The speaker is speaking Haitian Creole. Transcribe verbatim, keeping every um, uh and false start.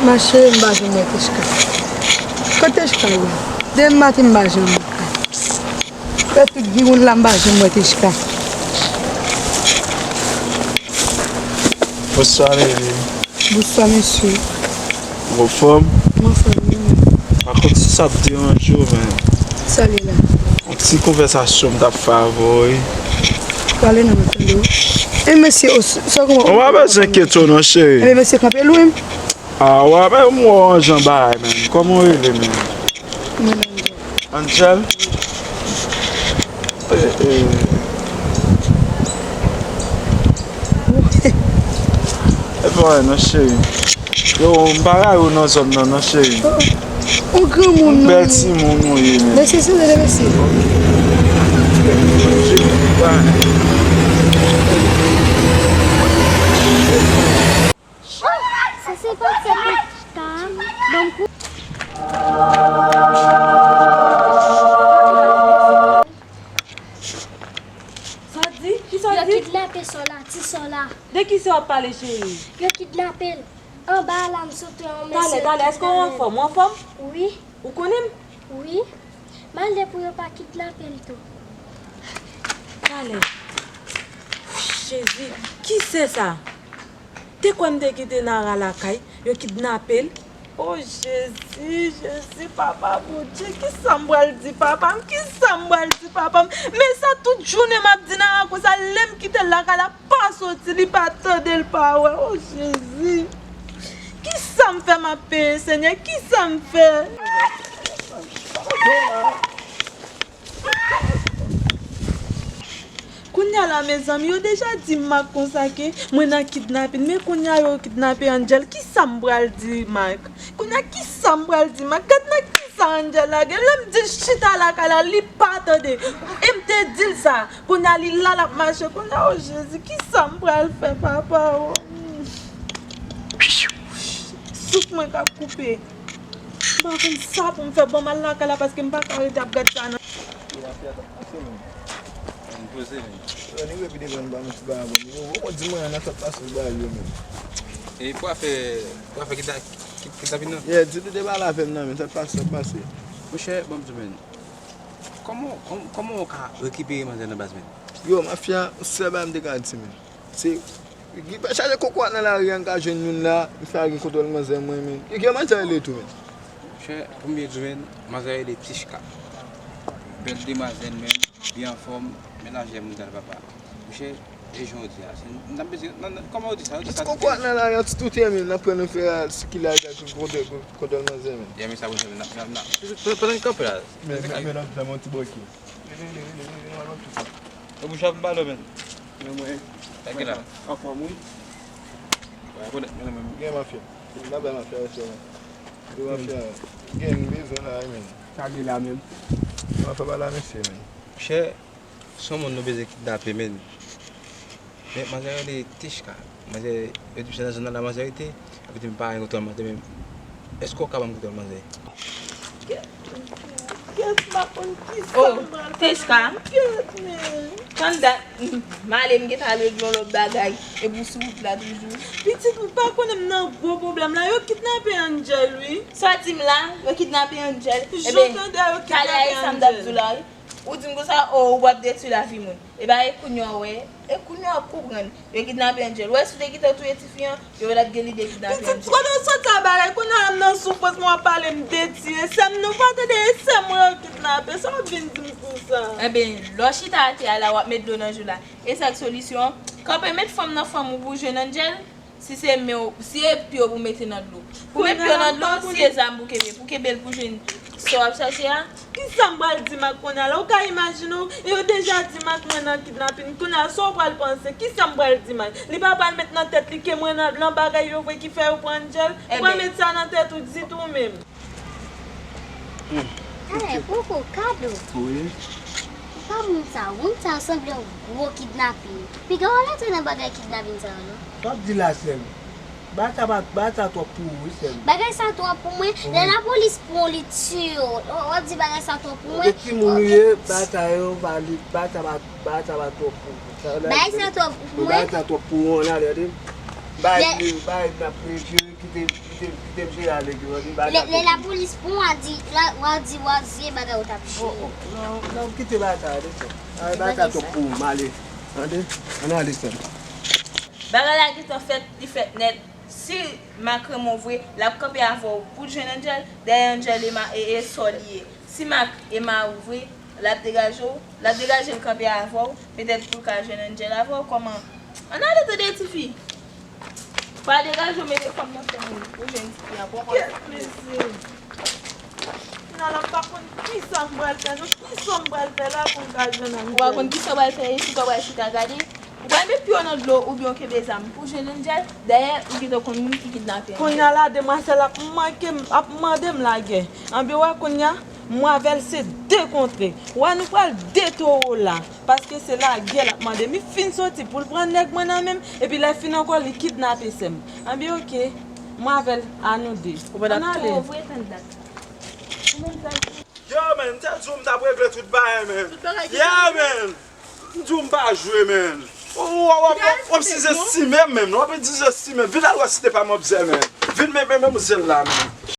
Mache, m pa janm wè Tishka. Kote Tishka ye? Depi maten m pa janm wè. Fè tout giwoun la, m pa janm wè Tishka. Bonswa, Lili. Bonswa, mesye. Ou anfòm? M anfòm, wi, men. Pa konn si sa ap deranje w, men. Sa li la? Yon ti konvèsasyon m t ap fè avè w, wi. Pale non, m ap tande w. E mesye, o, sa kòman? Ou pa bezwen enkyete w non, cheri. Enben, mesye, kanpe lwen. Ah, w ap wè m wè w an jan bagay, men. Kòman w rele, men? Mwen, Angel. Angel? Eh, eh. E pa wè non, cheri. Yo, m pa rayi w nan zòn nan, non, cheri. Ou granmoun, non. Bèl timoun ou ye, men. Mesye, se vre, mesye. Sa se pa sa pou ta ban m kou. Sa w di? Kisa w di? Yo kidnape sè w la, ti sè w la. De kisa w ap pale, cheri? Yo kidnape l. Anba a la, m sot wè yon mesye. Talè, talè, èske w anfòm? Ou anfòm? Wi. Ou konnen m? Wi. Mande pou yo pa kidnape l tou. Talè. Jezi, ki sè sa? Te kwè m te kite Nara lakay, yo kidnape l. O Jezi, Jezi, papa Bondye, kisa m pral di papa m? Kisa m pral di papa m? Men sa tout jounen m ap di Nara konsa, lè m kite l lakay la, pa soti, li pa tande, l pa wè. O Jezi! Kisa m fè m ap peye, Senyè? Kisa m fè? Kounye a la, mezanmi, yo deja di Mak konsa ke mwen nan kidnapin, men kounye a yo kidnape Angel. Kisa m pral di Mak? Kounye a, kisa m pral di Mak? Gad nan kisa Angel lage m. Lè m di l chita lakay la, li pa tande. E m te di l sa. Kounye a li la, l ap mache. Kounye a, o Jezi, kisa m pral fè, papa o? Souf mwen k ap koupe. M pa konn sa pou m fè. Ban m al lakay la paske m pa ka rete ap gad sa nan. Ann poze, men. Yo, nèg yo pi devan m ba m ti bagay bon. Yo, ou konn di mwen nan tèt pase bagay yo menm. E pou afè, pou afè kidna-, kid-, kidnapin nan? Yeah, di li te pale avè m nan, men tèt pase, tèt pase. Monchè, ban m di w, men. Kòman, kòm-, kòman w ka rekipere manzè nan baz, men? Yo, mafya, sèl bagay m te ka di, men. Se, gen pa chaje kokorat nan lari a, m ka jwenn youn la, m fè al gen kontwòl manzè mwen, men. Ki, ki manzè rele tou, men? Monchè, pou m byen di w, men, manzè rele Tishka. Bèl demwazèl, men, byen anfòm, menajè mondyal papa. Monchè, e jan w di a, se, n ap bezwen, nan, nan, kòman w di sa? Ou di sa tou byen. Ti kokorat nan lari a, ti touten, men, n ap pran nou fè al sikile al gen kontwòl, kontwòl manzè, men. Ya, men sa, monchè, men, n ap, n ap, n ap. Pandan n kanpe la. Men, men, men, n ap fè yon ti bòkye. Vini, vini, vini, vini, vini, vini. Ou bouch ap balo, men. Men mwen. Sa ki la? Anfòm, wi. Wè, konnen, men, men. Gen mafya. N ap bay mafya respè, men. Gen mafya. Gen bezwen la, men. Sa gen la, men. Mafya pa la, mesye, men. Chè, se yon moun nou bezwen kidnape, men. Men, manzè rele Tishka. Manzè, yo di m se nan zòn nan la manzè rete. Epi di m pa gen kontwòl manzè, men èske w ka ban m kontwòl manzè? Kèt, kèt, m pa konn kisa m pral fè. Oh, Tishka. Kèt, men. Tann dat, m, m ale, m gentan al regle yon lòt bagay. Epi w sou wout la toujou. Pitit, ou pa konnen m nan gwo pwoblèm la. Yo kidnape Angel, wi. Sa w di m la? Yo kidnape Angel? Ebyen, talè a, e sa m t ap di w la, wi. Ou di m konsa, o, ou ap detwi lavi moun. Ebyen, e kounye a w wè, e kounye a w ap konprann. Yo kidnape Angel. Wè, si w te kite w touye tifi an, yo t ap gen lide kidnape Angel. Pitit, kote w sot sa bagay? Kounye a m nan soufrans, mwen w ap pale m de ti. E sè m, nou pa tande, e sè mwen yo kidnape. Sa w ap vin di m konsa? Ebyen, lè w chita atè a la, w ap met dlo nan je w la. E sa k solisyon an? Kanpe, met fanm nan fanm ou pou w jwenn Angel. Si se men w, si e pye w pou mete nan dlo. Pou met pye w nan dlo, si e zam pou kenbe, pou kenbe l pou jwenn sa w ap chache a. Kisa m pral di Mak kounye a la? Ou ka imajine w, yo deja di Mak mwen nan kidnapin. Kounye a, sa w pral panse? Kisa m pral di Mak? Li pa pral met nan tèt li ke mwen nan, nan bagay yo vre ki fè yo pran Angel? Ou pral met sa nan tèt ou ditou menm. Talè, Koko, Kado. Wi. Pa moun sa, moun sa sanble yon gwo kidnapè. Piga w al antre nan bagay kidnapin sa yo, non. Sa w ap di la, sè m? Bagay sa pa, bagay sa twòp pou ou, wi, sè m. Bagay sa twòp pou mwen. Wi. Lè lapolis pran w, li tiye w. W ap di bagay sa twòp pou mwen. Ou timoun ou ye, bagay sa yo pa li, bagay sa pa, bagay sa pa twòp pou ou. Bagay sa twòp pou mwen. Bagay sa twòp pou ou, ann ale, tande. Bay li, bay li, n ap jere, kite, kite, kite m jere avèk yo, tande, bagay la. Lè lapolis pran w, w a di, w a di, w a di bagay ou t ap jere. Oh, oh, non, non, kite bagay sa, desann. Bagay sa twòp pou ou, m ale. Tande? Ann ale, sè. Bagay la gentan fèt, li fèt nèt. Si Mak renmen w vre, l ap kanpe avè w pou l jwenn Angel. Dayè Angel e ma-, e, e sè w li ye. Si Mak e mari w vre, l ap degaje w, l ap degaje l kanpe avè w, petèt pou l ka jwenn Angel avè w. Kòman? Ann ale tande tifi. Pral degaje w, mete kò m nan fè m pou jwenn tifi an. Pran kò m. Kèt mesye. Nan la m pa konn kisa m pral fè, non, kisa m pral fè la pou m ka jwenn Angel. Ou pa konn kisa w pral fè, eski w pral chita gade? Ou pral met pye w nan dlo oubyen w kenbe zam pou jwenn Angel? Dayè, ou gentan konn moun ki kidnape Angel. Kounye a la, demwazèl ap manke m, ap mande m lagè. Anben, w wè kounye a, mwen avè l se de kontre. W wè, nou pral de towo la. Paske se lagè l ap mande. Mi fin soti pou l pran nèg mwen nan men m, epi lè fin ankò, li kidnape sè m. Anben, oke, mwen avè l, a nou de. Ou pa t ap towo vre, tann dat. Ou menm sa. Yo, man, m te di w m t ap regle tout bagay, man. Tout bagay ki Yeah, man. M di w m pa jwe, man. W ap sizestime m, man. W ap dezestime m. Vin al wè si te pa manmzèl, man. Vin men, men, men manmzèl la, man.